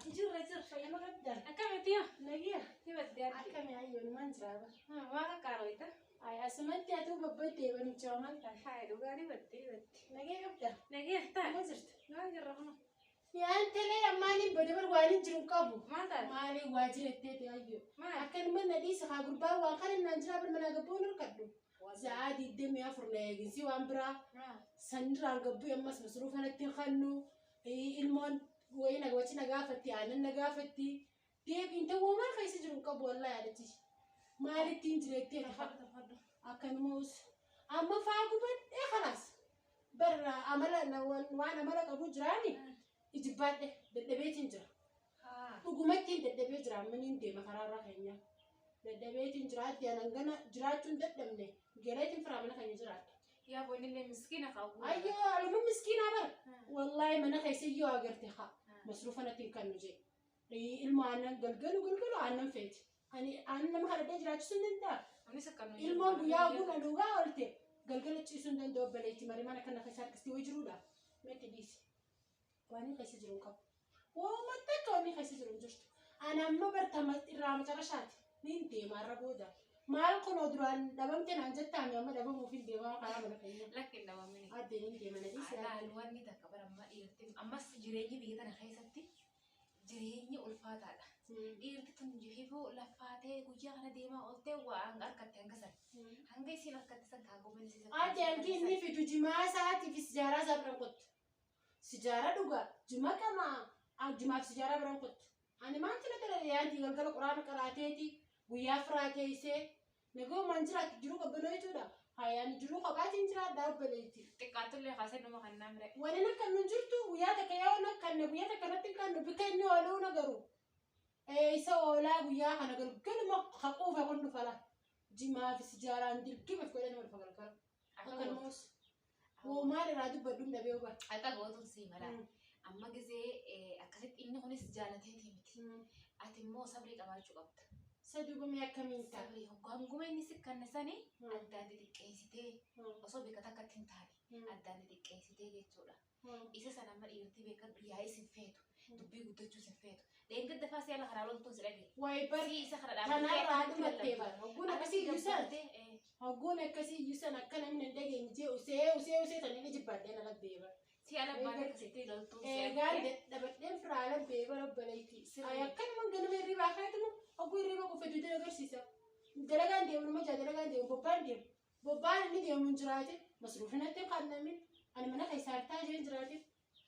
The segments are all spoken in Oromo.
Jirra jirra. Fayyama qabda? Akkamitti yaa? Nagiya? Ni badde adde. Akkami ayyoon maan jiraa bara? Waa qaqqaaroyta. Ay asumatti atuu babbaddee banuchaa maal taate? Hayi dhugaa ni badde ni badde. Nagee qabda? Nagee taate. Maal jirta? Naa jirra kuma. Yaan telee ammaaniin bade bar waan hin jiru hin qabu. Maal taate? Maaliin waa jirettee ta'e ayyoo. Maal? Akkanuma na dhiisa haa gurbaa waan kana naan jiraa bar manaa gabboo hin hirkadhu. Sa'aa 24 na eeginsi waan biraa sanirraan gabbuu ammas masruufa natti hin kannu. Ilmoon wayii na wachi na gaafatti aannan na gaafatti. Deebiin ta'uu maal keessa jiru hin qabu wallaahi yaadachiisi. Maalittiin jirettee akkanuma us. Amma faa gubadhee kalaas. Barra amala waan amala qabu jiraani ijibbaadhe dadhabeetiin jira. Dhugumattiin dadhabee jira amma niin deema karaarra keenya. Dadhabeetiin jira addi anan gana jiraachuun dadhabne galeetiin firaa mana keenya jiraadha. Yaa boonillee miskiina qabu. Ayyoo aluma miskiinaa bara. Wallaahi mana keessa iyyuu agarte haa. Masruufa natti hin kennu jee. Ilma aannan galgalu galgalu aannan feeti. Ani aannan nama kadhadhee jiraachisuu hin danda'a. Anis akkanuma. Ilmoon guyyaa ogummaa dhugaa oolte galgala ciisuu hin danda'u obboleetti marii mana kana keessa harkistii wayii jiruudha. Meetti dhiisi. Waan inni keessa jiru hin qabu. Uummata akka waan inni keessa jiru hin jirtu. Ani amma bartama irraa macarashaati. Niin deema irra booda. Maal kunoo duraan dhabamte naan jettaami amma dhabamuuf hin deemaa karaa mana keenya. Lakki hin dhabamini. Addeen hin deema na dhiisi. Laal wanni takka bara amma dhiirti ammas jireenyi biyya tana keessatti jireenyi ulfaataadha. Dhiirti tun hifuu laffaatee guyyaa kana deemaa ooltee waa hanga harkatti hanga san. Hanga isiin harkatti san kaa gobanisiisa. Adde hangi inni fidu jimaa isaatiif sijaaraa isaa biraan kottu. Sijaara dhuga jima qamaa jimaaf sijaaraa biraan kottu. Ani maaltu na dalalee yaanti galgala quraana qaraateeti guyyaa firaa teessee nagoomaan jiraatu jiruu qabbanoo jechuudha. Hayaan jiruu kophaatiin jiraadha obboleetti. Xiqqaattullee kaasee numa kan naamre. Wani akka nun jirtu guyyaa takka yoo nakkanne guyyaa takka irratti hin kannu bika inni ooluu na garuu. Isa oolaa guyyaa kana galgaluma haquufa kun dhufa laa. Jimaa fi sijaaraan dirqimaaf godhanii dhufa galgala. Akkanumas hoo maal irraa dubbadhu hin dhabee oba. Akka gootuun sii mala. Amma gizee akkasitti inni kunis jaalateetii miti. Ati immoo sabrii qabaachuu qabda. Sadi gumii akkamiin ta'a? Sabrii hoggaanguma inni sikkanne sani addaan xixiqqeessitee osoo bakka takkatti hin taane addaan xixiqqeessitee jechuudha. Isa sana amma dhiirtii beekadhu yaa'ii sin feetu dubbii guddachuu sin feetu. Dheengadda faa si'ala karaa loltuun si dhagaye. Wayi bar Sii isa kana kanarraa dhumattee bara. Hogguun akkasii iyyuu san gabbattee hogguun akkasii iyyuu san akka namni hin dhageenye jee usee usee usee tan inni jibbadhee na labbee bara. Si ala baatee akkasitti loltuun si Eegaan argee. dadhabadheen firaa labbee bara obboleetti. Sirrii. Ay akkanuma ganama hirribaa kaatuma hogguu hirriba kufe duuda agarsiisa. Dalagaan deemu nama jaa dalagaan deemu bobbaan deemu. Bobbaan inni deemu hin jiraate masruufni natti hin kennamin. Ani mana keessa hartaa isheen jiraate.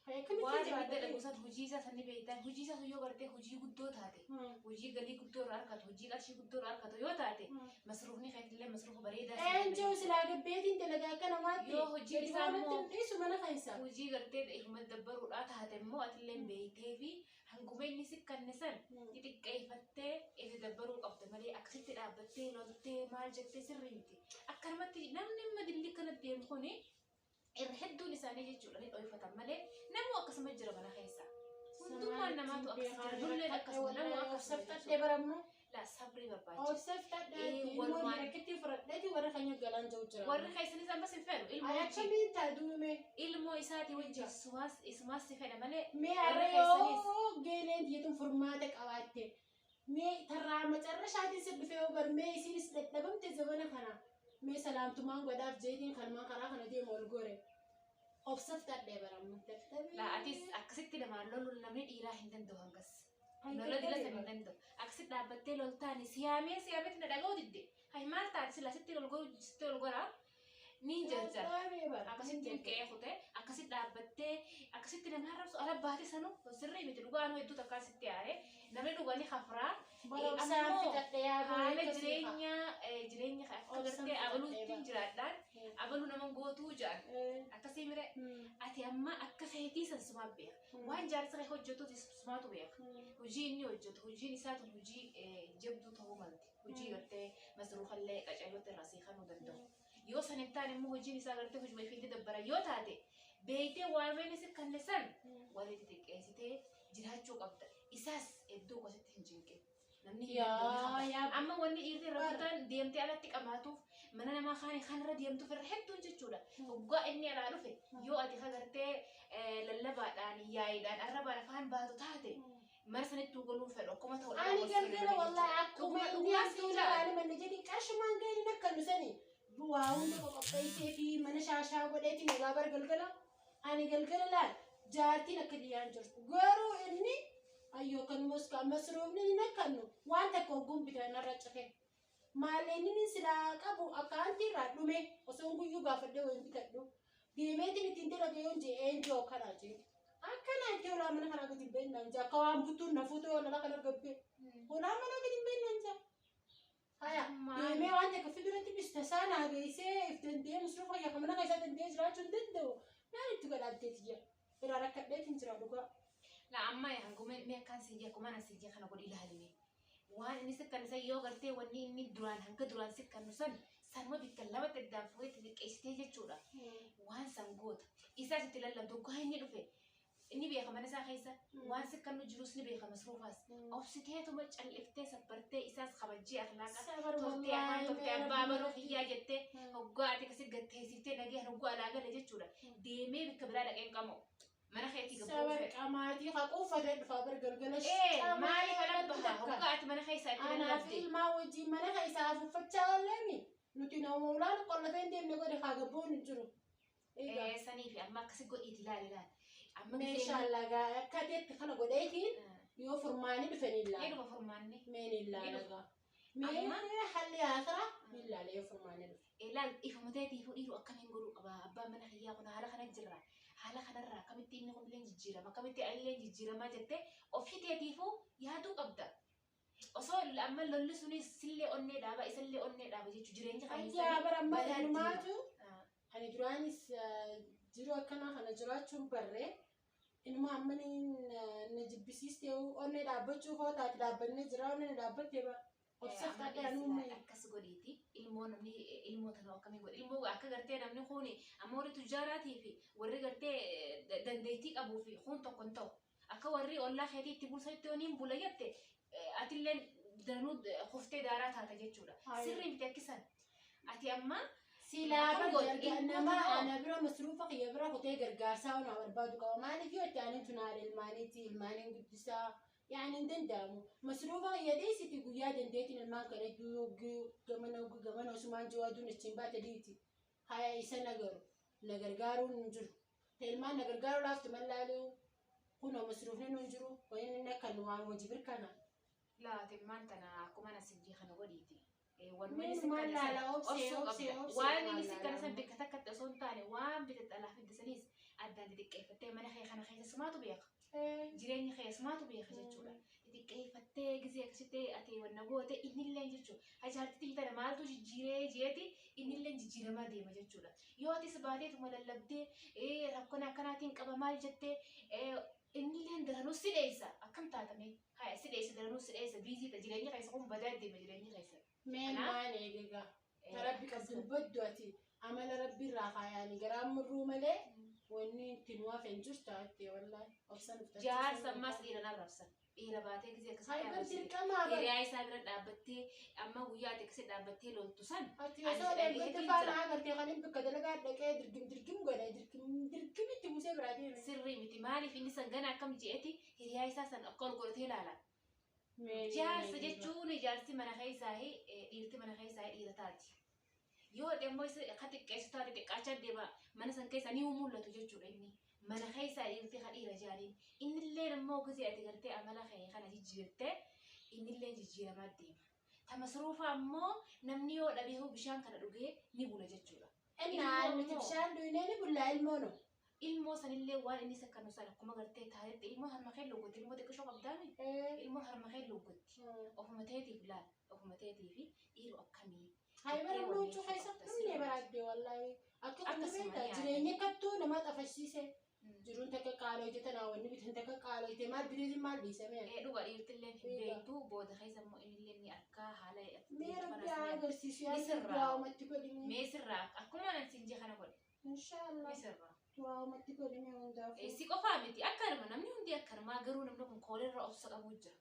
Ay akkamitti Waan ibidda jiraadha? dhagu san hojii isaa san ni beektaa. Hojii isaa sun yoo gartee hojii guddoo taate hojii galii guddoo irraa argatu hojii qarshii guddoo irraa argatu yoo taate masruufni keetillee masruufa bareedaa si Eenjoo silaa gabbeetiin dalagaa akka namaatti. Yoo hojiin isaa immoo- dhiisu mana keessa. Hojii gartee ifuma dabbaruudhaa taate immoo atillee beektee fi hanguma inni sikkanne san xixiqqeeffattee ifi dabbaruu qabda malee akkasitti dhaabbattee loltee maal jettee sirrii miti. Akkanumatti namni amma dillii kana deemu kuni irra hedduun isaanii jechuudha ni dhoyfatan malee namuu akkasuma jira mana keessa. Hundummaan namaatu akkas jira nulleen akkasuma namuu akkasuma Obsaftadhee jechuudha. barammoo. Laa sabrii barbaachisa. Obsaftadhee Walumaan- rakkitti fudhadheeti warra keenya galaan jiru jira. Warri keessanis ammas hin fedhu ilmoo Ay wajjin akkamiin ta'a duume? ilmoo isaatii wajjin sumaas isumaas si fedha malee Mee warri har'a keessanis yoo geeleen tiyyatuun furmaata qabaatte mee tarraa macarrashaatiin si dhufee yoo bar mee isiinis dadhabamte zabana kana mee salaamtumaan godhaaf jeetiin kanumaan karaa kana deemu ol gore. Obsaftadhee barammoo dadhabee. Laa atis akkasitti namaan loluun namni dhiiraa hin danda'u hangas. Ay, Lola dila dadhabee san hin bara. danda'u. Akkasitti dhaabbattee loltaani siyaamee siyaametti na dhaga'uu didde. Hay maal taate sila sitti ol goru sitti ol goraa niin jarjara. Dadhabee bara. Akkasitti hin qe'ee kutee akkasitti dhaabbattee akkasitti nama arrabsu ala baate sanu sirrii miti dhugaan hedduu takkaan sitti aare namni dhuganii hafraa Bara obsaan Ammoo fixadhee yaa haala beektu si haa. jireenya jireenya akka Obsaan gartee fixadhee abaluutti bara. jiraadhaan abaluu nama gootuu jedhan akkasii mire ati amma akka feetii san sumaan beeka waan jaarsa kee hojjetu sumaatu beeka hojii inni hojjetu hojiin isaa tun hojii jabduu ta'uu malti hojii gartee masruufallee qaceelota irraa sii kanuu danda'u yoo san hin taane immoo hojiin isaa gartee hojii ifiitti dabbara yoo taate beektee waameen si kanne san walitti xiqqeessitee jiraachuu qabda isaas iddoo gosatti hin jinqin namni hin Yaa danda'u yaa amma wanni dhiirri irra Bara. guddaan deemtee alatti qamaatuuf mana namaa kaanii kanarra deemtuuf irra hedduun jechuudha. Hoggaa inni alaa dhufe yoo ati kagartee lallabaadhaan yaa'iidhaan arrabaan afaan baatu taate Mana sanittuu galuu fedhu akkuma ta'u Ani galgala wallahi akkuma inni hamtuu laala manni jedhi qarshumaan ga'een akka nu sani waa hunda qoqopheessee fi mana shaashaa godheetiin egaa bara galgala ani galgala laal jaartiin akka dhiyyaan jirtu garuu inni ayyoo kan moska masruufni hin akkannu waan takka ogguun bitan narra cite maalleenni silaa qabu akkaantii irraa dhume osoo guyyuu gaafadhee wayin bitadhu deemeetiin ittiin dalage yoon jee eenjoo akkanaa jee akkanaa itti olaa mana kanaa gadi hin beeknaan jee akka waan buttuun nafuutu yoo lala kana gabbee olaa mana gadi hin beeknaan jee haya deemee waan takka fiduratti bista isaa naa geessee if danda'ee masruufa yakka mana keessaa danda'ee jiraachuu hin danda'u naan itti godhaatteeti jee irraa rakkadheetiin jira dhugaa. La amma hanguma mee akkaan si jee akkuma ana si jee kana godhi ilaalime. Waan inni sikkan isa yoo gartee wanni inni duraan hanga duraan sikkannu san sanuma bikka lamatti addaan fuudhee xixiqqeessitee jechuudha. Waan san goota. Isaas itti lallabdu hoggaa inni dhufe inni beeka mana isaa keessa waan sikkannu jirus ni beeka masruufaas. Obsiteetuma calliftee sabbartee isaas kabajjee akhlaaqa Sabar toltee afaan wallahi toltee mee abbaa baruu rabbi kiyyaa jettee hoggaa ati akkasi gatteessiftee nagee hoggaa alaa gale jechuudha. Deemee bikka biraa dhaqee hin qabu. Mana keetii gabbuu Sabar fedha. qamaatii haquufatee dhufaa bar galgala Ee maaliif ala baha takka. hoggaa ati mana keessaa itti Anaaf lallabde. ilmaa wajjin mana keessaa afuuffachaa oollemi nuti nama ulaan qollatee hin deemne godhe haa gabboon hin jiru. Egaa Ee sanii fi amma akkasi godhiiti ilaali ilaali. Amma meeshaan lagaa akka ateetti kana godheetiin yoo furmaanii dhufe ni ilaala. Eeduma furmaanni. Mee ni ilaala gaa. Mee Amma- halli haasaraa ni ilaala yoo furmaanii dhufe. Ilaal ifuma ta'eetiifuu dhiiru akkamiin godhuu qaba abbaan mana kiyyaa kun haala kana jirra haala kanarraa akkamitti inni kun illee jijjiirama akkamitti ani illee jijjiiramaa jettee ofii teetiifuu yaaduu qabda. Osoo amma lolli sunis sillee onnee dhaaba isallee onnee dhaaba jechuun jireenya kan Ayyaa bara amma balaa inumaatu deema. ani duraanis jiru akkanaa kana jiraachuun barree inuma amma ni na jibbisiistee onnee dhaabbachuu koo taate dhaabbannee jira onnee na dhaabbattee bara obsaaf taate anuun Akkas godhiiti ilmoo namni ilmoo tanuu akkamiin godhe ilmoo akka gartee namni kun amma warri tujjaaraatii fi warri gartee dandeettii qabuu fi kun tokko hin ta'u akka warri ollaa keetii itti bulsanitti yoo niin bula jette atillee danuu kuftee daaraa taata jechuudha. Sirrii miti akkisan ati amma Silaa Akkam bar gooti? garga Ilmoo nama tanoo? ana bira masruufa kiyya bira kutee gargaarsaa ona barbaadu qaba. Maaliif yoo itti ani tunaale ilmaaniiti ilmaaniin guddisaa yaani hin danda'amu. Masruufa kiyya dhiisiti guyyaa dandeetiin ilmaan kana hedduu hogguu gamana hogguu gamana osumaan jiru aduun achiin baate dhiiti. Haya isa nagaru na gargaaruun hin jiru. Ta ilmaan na gargaaruu laaftu mallaaluu kunoo masruufni nu hin jiru wayini inni akka nu waan hojii birkana. Laate maan tana akkuma ana sijjii kana godhiiti. Wanuma Mee inni maal sikkan san laala obsee obsuu obsee qabda. obsee Waan maal inni sikkan laala san amma. bikka takkatti osoo hin taane waan bitatte alaa fidde addaan xixiqqeeffattee mana kee kana keessa sumaatu beeka. Jireenya kee sumaatu beeka jechuudha. Xixiqqeeffattee gisee akkasitti ati wanna goote innillee jechuudha. Ajaartitti tana maaltu jijjiiree jeeti innillee jijjiiramaa deema jechuudha. Yoo atis baateetuma lallabdee rakkoon akkanaatiin qaba maal jettee innillee daranuu si dheessa akkam taatame haya si dheessa daranuu si dheessa biizii ta'a jireenya keessa kun badaa deema jireenya keessa. Mee Kanaaf maal eegagaa? Ta rabbi qabdu baddu ati amala rabbi irraa kaayaani garaan murruu malee wanni itti nu hafe hin jirtu ati wallahi obsan uffachuu Jaarsa ammaas dhiira narrabsan. Dhiira baatee gisee akkasitti Hai bar arrabsite. dirqamaa bar Hiriyaa isaa bira dhaabbattee amma guyyaa ati akkasitti dhaabbattee loltu san ati ani osoo si deemte dhageetiin faana jira. agartee kan inni bakka dalagaa dhaqee dirgim dirgim godhe dirgim dirgim itti buusee biraa deeme. Sirrii miti maaliif inni san gana akkam je'eeti hiriyaa isaa san akka ol godhatee ilaala. Mee Jaarsa jechuun jaarsi mana keessaa dhiirti mana keessaa dhiira taati. Yoo immoo isa ka xiqqeessu taate xiqqaachaa deema mana san keessa ni mul'atu jechuudha inni. Mana keessaa dhiirti ka dhiira jaaniin. Innillee immoo gisee ati gartee amala kee kana jijjiirtee innillee jijjiiramaa deema. Ta masruufa ammoo namni yoo dhabee hoo bishaan kana dhugee ni bula jechuudha. Innaa Ilmoo nuti immoo bishaan dhugnee ni bullaa ilmoono. ilmoo sanillee waan inni sakkanu san akkuma gartee taatetti ilmoo harma kee loggotti ilmoo xiqqishoo qabdaami ilmoo harma kee loggotti. Ofuma teetiif laal ofuma teetiif dhiiru akkamii Hai bara jettee wanni luuccuu jechuu keessa qabda dhumne sirrii miti. baraadde wallahi akka kun Akkasuma beektaa yaada. jireenya kattuu nama xafashiise jiruun takka qaaloyte tanaa wanni bitan takka qaaloyte maal biteetiin maal dhiisame Dhuga dhiirtillee hin Egaa. beektu booda keessa immoo innillee ni arkaa haala Mee jirtu rabbi kanas haa ni arga. agarsiisu Ni yaa sirraa. du'aa'umatti godhime Mee sirraa akkuma nan siin jee kana godhe inshaallah ni sirraa. du'aa'umatti godhime hundaafuu. Si qofaa miti akkanuma namni hundi akkanumaa garuu namni kun koolirra obsa qabu jira.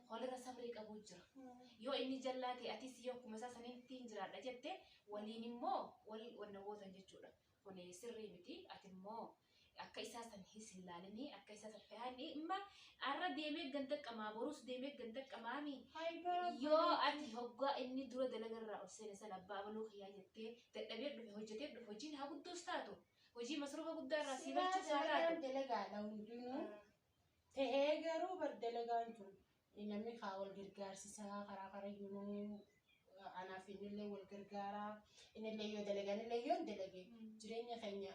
Koolirra sabrii qabu jira. Yoo inni jallaa ta'e atis yoo akkuma isaa sanitti hin jiraadha jette waliin immoo wal wanna gootan jechuudha. Kun sirrii miti ati immoo Akka isaa san his hin laalinii akka isaa san fe'anii imma arra deemee ganda qamaa borus deemee ganda qamaami. Yoo ati hoggaa inni dura dalagarraa ol seene san abbaa abaluu kiyyaa jettee dadhabee dhufe hojjetee dhufe hojiin haa guddoos taatu hojii masruufa guddaa irraa sii Silaa galchuus haa dalagaan taatu. dalagaadha hundinuu. Tahee garuu bar dalagaan tun namni kaa wal gargaarsisaa karaa karayyuunuu anaaf innillee wal gargaaraa innillee yoo dalagan illee yoo hin dalage jireenya keenya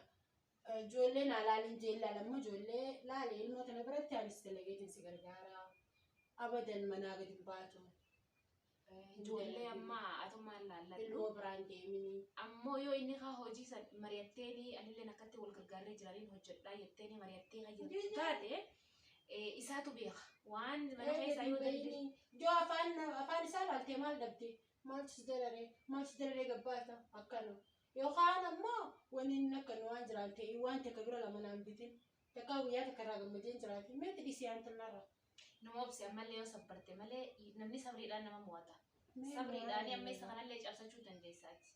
ijoollee naa laalin jee laala ammoo ijoollee laale ilmoo tana biratti anis dalageetiin si gargaaraa abadan manaa gadi hin baatu. Ijoollee ammaa atummaan laalladhu. Ilmoo biraan deeminii. Ammoo yoo inni kaa hojii san mari'atteeni anilleen akkatti wal gargaarree jiraniin hojjedhaa jetteeni mari'attee kan jirtu taate isaatu beeka. Waan mana keessaa yoo danda'e. Joo afaan afaan isaa laaltee maal dhabde maaltu si dararee maaltu si dararee gabbaata akkana yookaan ammoo wanni inni akkana waan jiraate waan takka bira lama naan bitin takka guyyaa takka irraa gammadee hin jiraate meetti dhisee aan tanarra. Nama obsi ammallee yoo sabbarte malee namni sabriidhaan nama mo'ata. Sabriidhaan amma isa kanallee cabsachuu dandeessaati.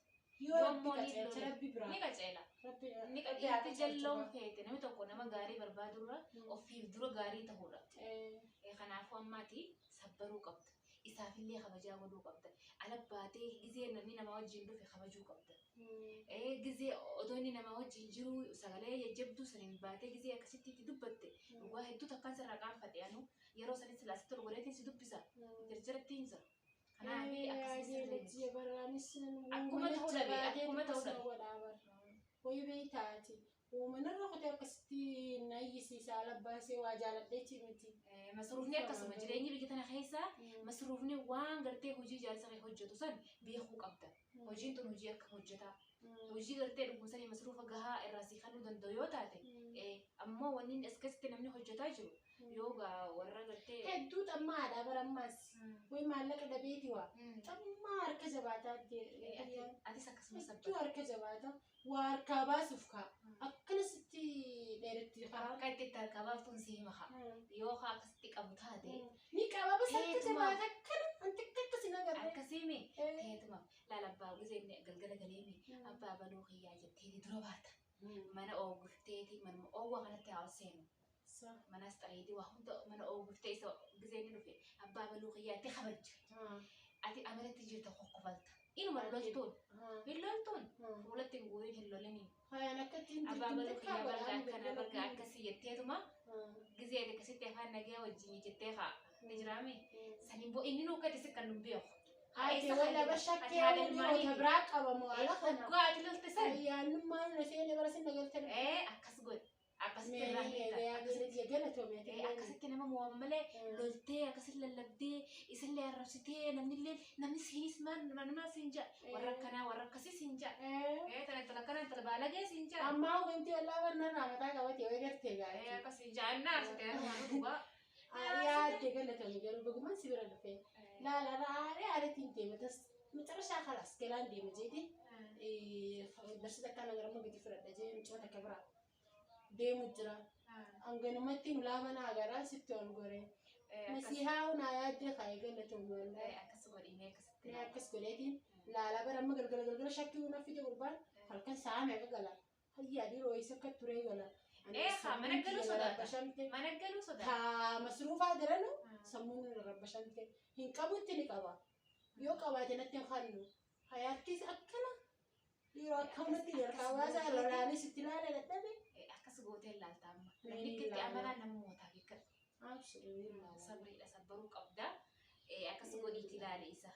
Yoo rabbi Yommuu ni qaceelcha lole. rabbi biraa. Ni qaceela. Rabbi Ni rabbi haa qaceelti jalloon qaceelchu. feete namni tokko nama gaarii barbaadurra ofiif dura gaarii ta'uudha. Kanaafuu ammaati sabbaruu qabda. Isaafillee kabajaa godhuu qabda. Ala baatee gizee namni nama wajjin dhufe kabajuu qabda. Gizee otoo inni nama wajjin jiru sagalee jajjabduu saniin baatee gizee akkasitti itti dubbatte dhugaa hedduu takkaan sirraa qaanfadhe anu yeroo sanis silaasitti ol godheetiin si dubbisa. Jarjaratti hin jira. Kanaaf akkasii sirrii miti. Akkuma ta'uu dhabe, akkuma ta'uu dhabe. Wayi beektaati. Uumanarra kutee akkasitti na iyyisiisa alabbaasee waa jaaladheechi miti. Masruufni akkasuma jireenyi biyya tana keessaa masruufni waan gartee hojii ijaarsa kee hojjetu san beekuu qabda. Hojiin tun hojii akka hojjetaa. Hojii gartee dhugumsanii masruufa gahaa irraa sii kennuu danda'u yoo taate ammoo wanni inni as keessatti namni hojjetaa jiru yoo gaa warra gartee. Hedduu xammaadha bara ammaas. Wayi maallaqa dhabeeti waa. Xammaa harka jabaataa Atis akkasuma hedduu sabbata. harka jabaata. Waa harkaa baasuuf kaa. Akkanasitti dheeratti karaa. Akka itti itti harkaa baaftuun si hima haa. Yoo haa akkasitti qabu taate Ni qaba bas harka Teetumaaf. jabaata akkana anti akka akkasii nagarra. akkasiimi teetumaaf laala abbaa gizee galgala galeemi abbaa baluu kiyyaa jetteeti dura baata. Mana oogufteeti manuma oowwaa kanatti haa ol seenu. Manas xareetii waa hunda mana ooguftee isa gizee inni dhufe abbaa baluu kiyyaatti kabajja. Ati amalatti jirta kokkofalta. Inuma loltuun. Hin loltuun. Fuulatti hin guurin hin loliniin. Hayaan akkatti hin Abbaa baluu kiyyaa barga akkana barga akkasii jetteetuma gizee ati akkasitti afaan nagaa wajjin jettee haa ni jiraame. Saniin boo inni nuu akkatti si kan nun beeku. Ati wala bashakkee dhiirota biraa qabamu ala kana. Hoggaa ati lolte san. Ayyaannummaan na seene bara sin nagaltee. Akkas godhe. Akkasitti irraa hiikta. Akkasitti nama mo'an malee loltee akkasitti lallabdee isallee arrabsitee namnillee namni siinis maal nama siin ja'a warra akkanaa warra akkasii siin ja'a. Tana intala akkanaa intala baalagee siin ja'a. Ammaa wanti wallaa barnarraa mataa qabate way gartee gaarii. Akkas siin ja'a innaa arsitee waan dhugaa. Yaadde galatame garuu bagumaan si bira dhufe. Laala raaree aareetiin deema tas መጨረሻ خلاص ገላን deema jeeti. Barsiisa akkana garama gadi fudhadha jee mucaa takka bira deemu jira. Hanganumatti nu laafana agaraa sitti ol gore. Masiihaa naa yaaddee kaa'ee galatamu wallaahi. Akkas godhimee akkasitti. Mee akkas godheetiin laala bara amma galgala galgala shakkii una fide gurbaan halkan sa'a meeqa gala. Hayyaa dhiiroo eessa akka turee gala. Haa mana galuu sodaata. Mana galuu sodaata. Haa masruufaa daranu sammuun nu rabbashamte hin qabutti ni qaba. Yoo qabaate natti hin kannu. Hayaattis akkana dhiiroo akkamatti harkaa baasaa lolaanis itti ilaala dadhabe. Akkas gootee ilaalta amma. Namni itti amanaa nama mootaa beekadha. Sabriidha sabbaruu qabda. Akkas godhiitti ilaale isa.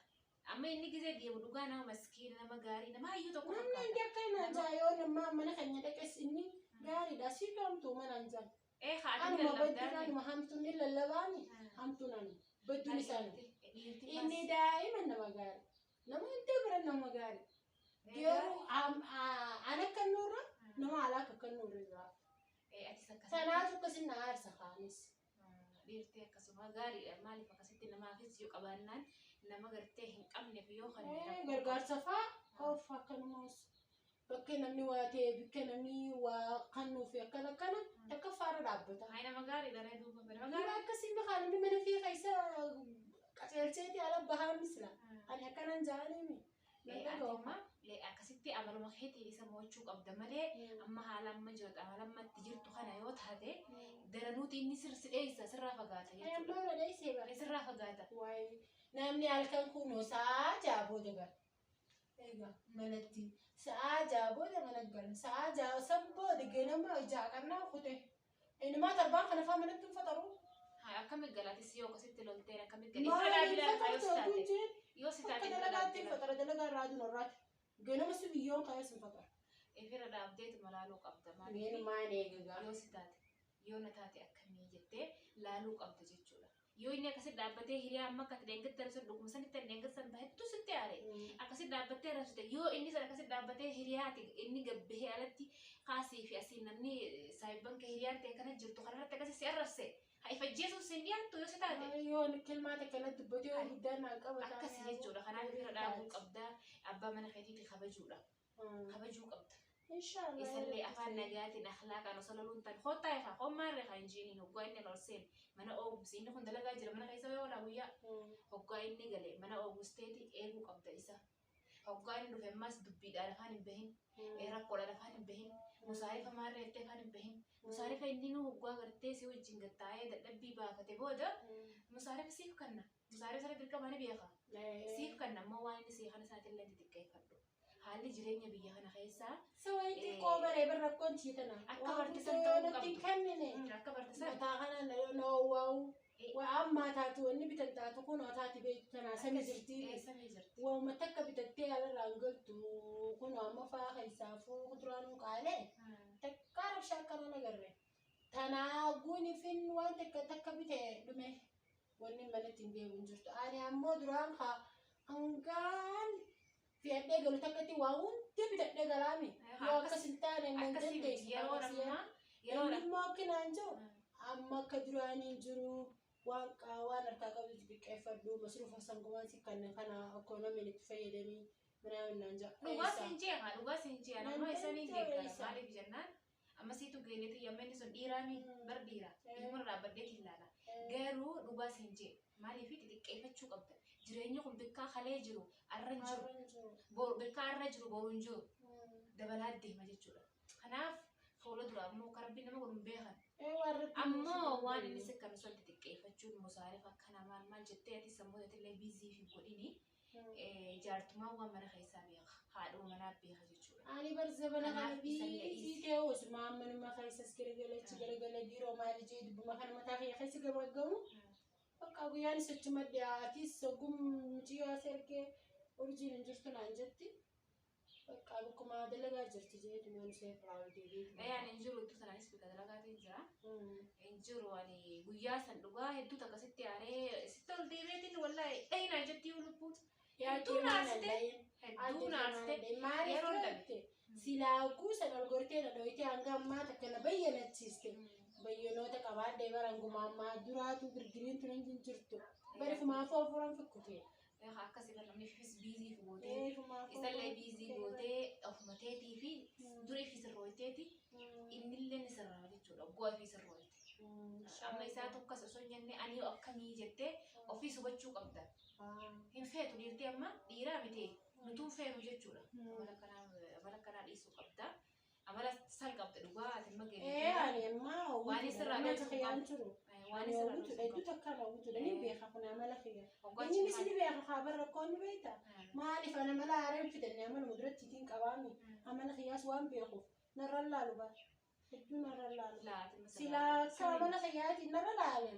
Amma inni gizee deemu dhugaa nama maskiina nama gaarii nama hayyuu tokko Namni fakkaata. hundi akka naan jaa yoo nama mana keenya dhaqes inni gaariidha. Asii hamtuu manaan jaa. Haa ati Anuma badduun lallabdaa. anuma hamtuun ni lallabaani hamtuun anu badduun isaani. Dhiirti Inni daa'ima nama gaarii. Nama hundi bira nama gaarii. Garuu an akka nurra nama alaa akka nurra jira. Atis akkasitti. Tanaatu akkasin na aarsa kaanis. Dhiirti akkasuma gaariidha. Maaliif akkasitti namaafis yoo qabaannaan nama gartee hin qabneef yoo kan Gargaarsa fa'aa of akkanumas bakka namni waa ta'e bakka namni waa kennuuf akkana akkana takka faara dhaabbata. Haa nama gaariidha ree duuba nama Nama gaarii. akkasii bakaa namni mana fi keessa qaceelcheeti ala bahaa misla. Ani akkanan jaaniimi. Ati amma Akkasitti amaluma keetiin isa mo'achuu qabda malee amma haala amma jirtu amala amma itti jirtu kana yoo taate daranuuti inni sirsi dheessa sirraa fagaata jechuudha. Amma dheessee bara. Sirraa fagaata. Waayee namni halkan kunoo sa'aa 6 booda gala. Egaa manatti sa'aa 6 booda mana gala. Sa'aa 6 san booda ganama ja'a qannaa kute. Innumaa torbaan kana fa'aa manatti hin faxaru. Akkamitti galaatis yoo akkasitti lolteen akkamitti Maaliif galii? faxartu oguu jeen? Yoo si Akka taate dalagaatti hin faxara dalagaa irraa aduun irraati. Ganama si biyyoon ka'ee sin faxara. Ifirra dhaabdeetuma laaluu qabda maaliif? Eenyumaan eegagaa. Yoo si taate yoo na taate akkamii jettee laaluu qabda jechuudha. Yoo inni akkasitti dhaabbatee hiriyaa amma akka ati dheengatte sun dhuguma sanitti dheengatte san hedduu sitti aare. Akkasitti dhaabbattee arrabsite yoo inni san akkasitti dhaabbatee hiriyaa ati inni gabbahee alatti kaasii fi asiin namni saayibban kee hiriyaan ta'e akkana jirtu kanarratti akkasii si arrabse. Haa ifajjeesuun sin dhiyaattu yoo si taate. Yoo kilmaata akkanatti dubbatee yoo guddaan naa qaba. Akkas jechuudha. Kanaaf ifirra dhaabuu qabda. Abbaa mana keetiitti kabajuudha. Kabajuu qabda. Inshaallah. Isallee afaan nagaatiin akhlaaqaan osoo loluun tan kottaa ifaa hommaarree kan jiiniin hoggaa inni ol seene mana oogubsi inni kun dalagaa jira mana keessa yoo oolaa guyyaa hoggaa inni gale mana oogusteeti eeguu qabda isa. Hoggaa inni dhufe ammas dubbiidhaan afaan hin bahin, rakkoodhaan afaan hin bahin, musaarifa maarree jettee afaan hin bahin. Musaarifa inni nu hoggaa gartee si wajjin gattaa'ee dadhabbii baafate booda musaarifa siif kanna. Musaarifa sana dirqama ni beeka. Siif kanna ammoo waan inni sii kana isaatillee xixiqqeeffadhu. Haalli jireenya biyya kana keessaa Sawayi xiqqoo baree bara rakkoon ciitana. Akka bartisan ta'uu natti hin kennine. Akka bartisan. Mataa kana na waa'u. Waa ammaa taatu wanni bitan taatu kun taati beektu tanaa sami jirti. Samii jirti. Waanuma takka bitattee alarraa hin galtu kun amma fa'aa keessaafuu kuduraanuu qaalee takka rabshaa akkana nagarre. Tanaa guunifin waan takka takka bite dhume wanni manatti hin deemu hin jirtu. Ani ammoo duraan hangaan fe'adhee galu takkatti waa hundi bitadhee galaami. Yoo akkas hin taane hin Akkasii dandeessu. yeroo ammaa yeroo Inni immoo akkanaan jiru amma akka duraanii hin jiru waan waan harkaa qabdu xixiqqeeffadhu masruufa sangumaan si kan kana ikoonomiin itti fayyadamii minaa naan jaa. Dhugaa siin jeeqa dhugaa siin jeeqa nama isanii deeggara Eessa? maaliif jennaan amma siitu geeneeti yamma inni sun dhiiraami bar dhiira ilma dhaabbateeti ilaala garuu dhugaa siin jeeqa maaliif xixiqqeeffachuu qabda jireenyi kun bikkaa kalee jiru arra hin jiru bikkaa arra jiru boru hin jiru dabalaa deema jechuudha kanaaf fuula dura ammoo akka rabbiin nama godhu hin beekan ammoo waan inni sikkanu sun xixiqqeeffachuun musaarifa akkana maal maal jettee ati sammuu illee biizii fi godhini jaartumaa waan mana keessaa beeka haadhuma manaa beeka jechuudha. Ani bar zabana kana Kanaaf isallee biizii ta'e osuma ammanuma keessas garagalachi garagala biiroo maali jee dubbuma kana mataa kiyya keessa gamaggamu. Bakka guyyaan sochuma dhiyaatis ogum mucayyoo as ergee urjiin hin jirtu naan jetti. Bakka bakkuma dalagaa jirti jeetu naan ishee firaa deebiitu. Ani hin jiru itti sanaanis bika dalagaatiin jira. Hin jiru ani guyyaa san dhugaa hedduutu akkasitti aaree sitti ol deebiitiin wallaahi dhayinaa jetti yoo lubbuutu. Hedduu naarsite. Hedduu naarsite. Maaliif Yeroon jette? Silaa guusan ol gortee na dhoyitee hanga ammaa takka na bayyanachiiste. Bayyanoota qabaadhee bara ammaa duraatu girgiriin tun hin jirtu. Bari fumaafuu afuran fikkute. Akkasii kan namni fifis biizii gootee isallee biizii gootee ofuma teetii fi durii fi sirrooyteeti innillee ni sirraa jechuudha oggaa fi sirrooyte. Amma isaa tokkos osoo hin jenne ani yoo akkamii jettee ofiis hubachuu qabda. Hin feetu dhiirtii amma dhiiraa miti nutuu feenu jechuudha. Amala akkanaa dhiisuu qabda. Amala san qabda dhugaa ati amma Ee ani ammaa Waan isirraa amala dhoksuu kiyyaan qabdu. jiru. Waan Ani isirraa hawwituudha dhoksuu hedduu takkaan hawwituudha ni beeka kun amala kiyya. qabdu. Inni ni beeka haa bara rakkoon ni beekta. Maaliif ana mala haaraan fidanne amala muduratti ittiin qabaami. Amala kiyyaas waan beekuuf narra laalu bara. Hedduu narra laalu. Silaa akka amala kiyyaatiin narra laale.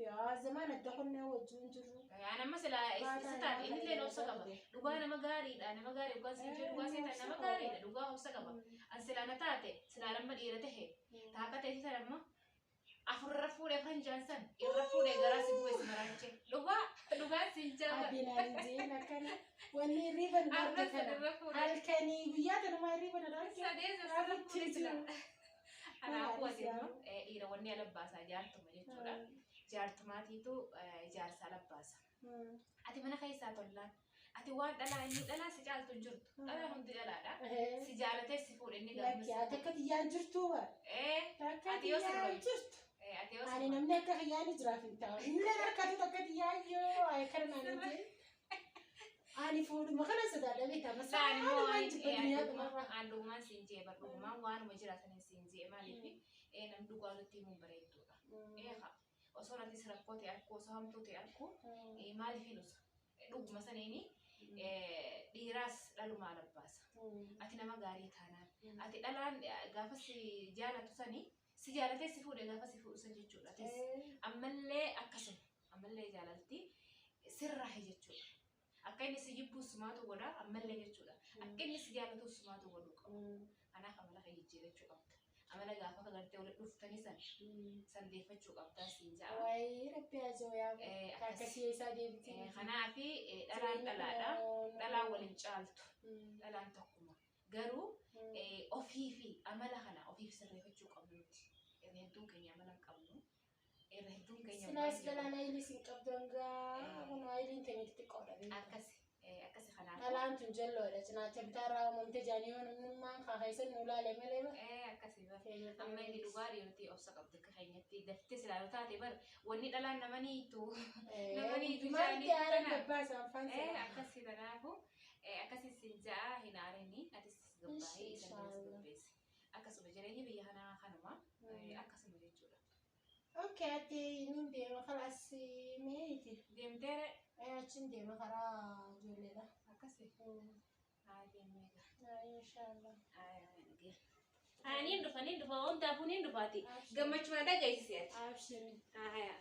Yaa zamaan adda kunneen wajjin jiru. Ani amma silaa isa taate inni illee obsa qaba. Dhugaa nama gaariidha nama gaarii dhugaa siin jedhu dhugaa siin taate nama gaariidha dhugaa obsa qaba. Ani silaa na taate silaa nama dhiira tahe taaka ta'e sana amma afurra fuudhee kan jaan san irra fuudhee garaa si duwwee si maraachee dhugaa dhugaa siin jaaba. Addinaan jeen akkana wanni hirriba nu Arra arge kana. irra fuudhee Halkanii guyyaa tanumaa hirriba nu arge. sadee sassaaba fuudhee sila. Kanaafuu ati Maaliif immoo dhiira wanni ala baasaa jaartuma jechuudha. Jaartumaatiitu jaarsa ala baasa. Ati mana keessaa tollaan ati waan dhalaa inni dhalaa si caaltu hin jirtu. Dhalaan hundi dhalaadha. Si jaalatee si fuudhe inni Lakki ati akka kiyyaan jirtu bara. Takka Ati yoo kiyyaan sirroyte. jirtu. Ati yoo Ani namni akka kiyyaan jiraaf hin taa'u. Inni harkatu takka kiyyaan yoo akkana naan hin jeen. Ani fuudhuma kana sodaadha beektaa masaa waan jibba duniyaa dhumarraa. Aan dhugumaan siin jee bar dhugumaan waanuma jiraataniin siin jee maaliif nam dhugaa nutti himuun bareedduudha. Eeqa osoo nattis rakkoo ta'e arkuu osoo hamtuu ta'e arkuu maaliif hin usa dhuguma saniini dhiiraas dhalumaa labbaasa. Ati nama gaarii taanaan ati dhalaan gaafa si jaalatu sani si jaalatee si fuudhe gaafa si fuudhu san jechuudha. Atis ammallee akkasuma ammallee jaalalti sirraahi jechuudha. Akka inni si jibbu sumaatu godha ammallee jechuudha. Akka inni si jaalatu sumaatu godhuu qaba. Kanaaf amala kee jijjiirachuu qabda. Amala gaafa gartee walitti dhuftanii san sandeeffachuu qabdaa siin ja'a. Waayee rabbi ajoo yaa akkasii isaa deebitee. Kanaaf dhalaan dhalaadha. Dhalaan waliin caaltu. Dhalaan tokkuma. Garuu ofii fi amala kana ofiif sirreeffachuu qabnu nuti. Irra hedduun keenya amala hin qabnu. Irra hedduun keenya Silaas dhalaan ayilii siin qabdu hangaa kun ayiliin teenya xixiqqoodha. Akkasi akkasi kanaaf. Dhalaan tun jalloodha cinaacha bitaarraa uumamte jaanii yoo namnummaan kaakaisan nu ilaale malee. Akkasi bar. Amma inni dhugaa dhiiroti obsa qabdu akka keenyatti daftee silaa yoo taate bar wanni dhalaan namaniitu. Namaniitu Maalitti aaran gabbaasa afaan seera. Akkasi kanaafu akkasi siin ja'a hin aarini atis gabbaa'ee isa gabbeesse. Akkasuma jireenyi biyya kanaa kanuma akkasuma jechuudha. Okay, ati nin deema kalaas meeti. Deemteere. Achin deema karaa ijoolleedha. Akkasi. Haa deemee gaa. Inshaallah. Haa niin dhufa niin dhufa oomtaafuu niin dhufaati. Gammachuu na dhageessisi ati. Abshiri. Haa.